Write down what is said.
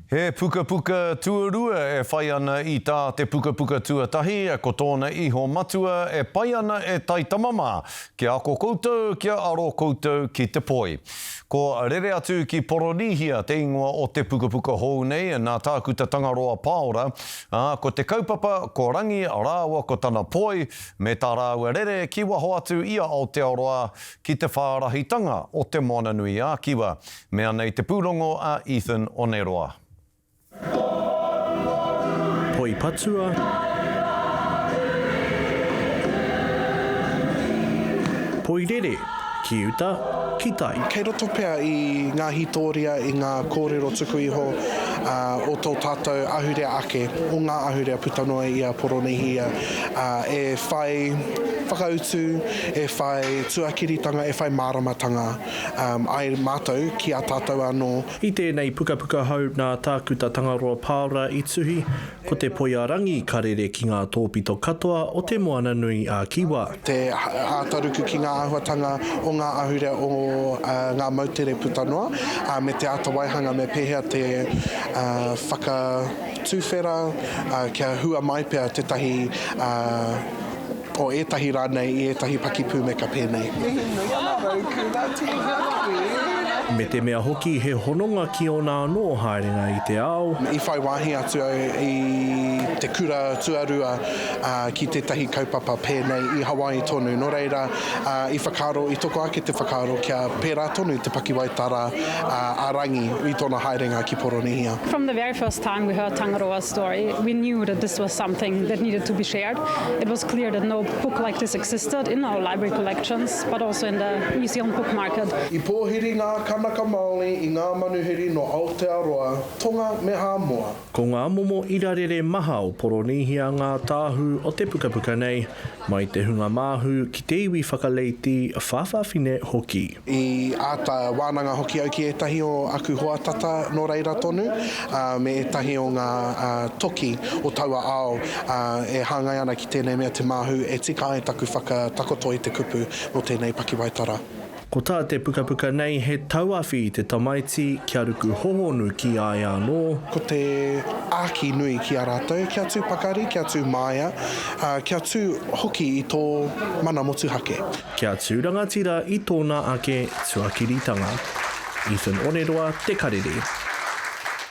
He pukapuka tuarua e whai ana i tā te pukapuka tuatahi, ko tōna iho matua e pai ana e taitama mā, kia ako koutou, kia aro koutou ki te poi. Ko Rere Atu ki Poronīhia te ingoa o te pukapuka hou nei nā Tākuta Tangaroa Paora, ā, ko te kaupapa ko Rangi rāua ko tana poi me tā rāua rere ki waho atu i a Aotearoa ki te whārahitanga o Te Moananui-a-Kiwa. Mea nei te pūrongo a Ethan Oneroa. Poi patua. Poi rere, ki uta, ki tai. Kei roto pea i ngā hītōria, i ngā kōrero tuku iho o tō tātou ahurea ake, o ngā ahurea puta noa i a Poronihia, e whai whakautu, e whai tuakiritanga, e whai māramatanga ai mātou ki a tātou anō. I tēnei pukapuka hou nā Tākuta Tangaroa Pāora i tuhi, ko te poi a Rangi ka rere ki ngā tōpito katoa o Te Moana Nui a Kiwa. Te āta ruku ki ngā āhuatanga o ngā ahurea o ngā moutere puta noa, me te āta waihanga me pēhea te whakatuwhera kia hua mai pea tētahi o ētahi rānei i ētahi pakipūmeka pēnei. Mihi nui ana Raukura, tēnā koe. Me te mea hoki he hononga ki ōna anō haerenga i te ao. I whai wāhi atu au i te kura tuarua ki tētahi kaupapa pēnei i Hawaii tonu, nō reira i whakaaro, i toko ake te whakaaro kia pērā tonu te pakiwaitara a Rangi i tōna haerenga ki Poronihia. From the very first time we heard Tangaroa's story, we knew that this was something that needed to be shared. It was clear that no book like this existed in our library collections, but also in the New Zealand book market. I pōhiri ngā Kanaka Maoli i ngā manuhiri nō Aotearoa, Tonga me Hāmoa. Ko ngā momo irarere maha o Poronīhia ngā tāhū o te pukapuka nei, mai te hunga māhū ki te iwi whakaleiti whawhawhine hoki. I āta wānanga hoki au ki ētahi o aku hoa tata nō reira tonu, ā, me ētahi o ngā toki o taua ao, ā, e hāngai ana ki tēnei mea te māhū e tika ai taku whakatakoto i te kupu mō tēnei pakiwaitara. Ko tā te pukapuka nei he tauawhi i te tamaiti kia ruku hohonu ki a ia anō. Ko te āki nui ki a rātou, kia tū pakari, kia tū māia, ā, kia tū hoki i tō mana motuhake. Kia tū rangatira i tōna ake tuakiritanga. Ethan Oneroa, Te Karere.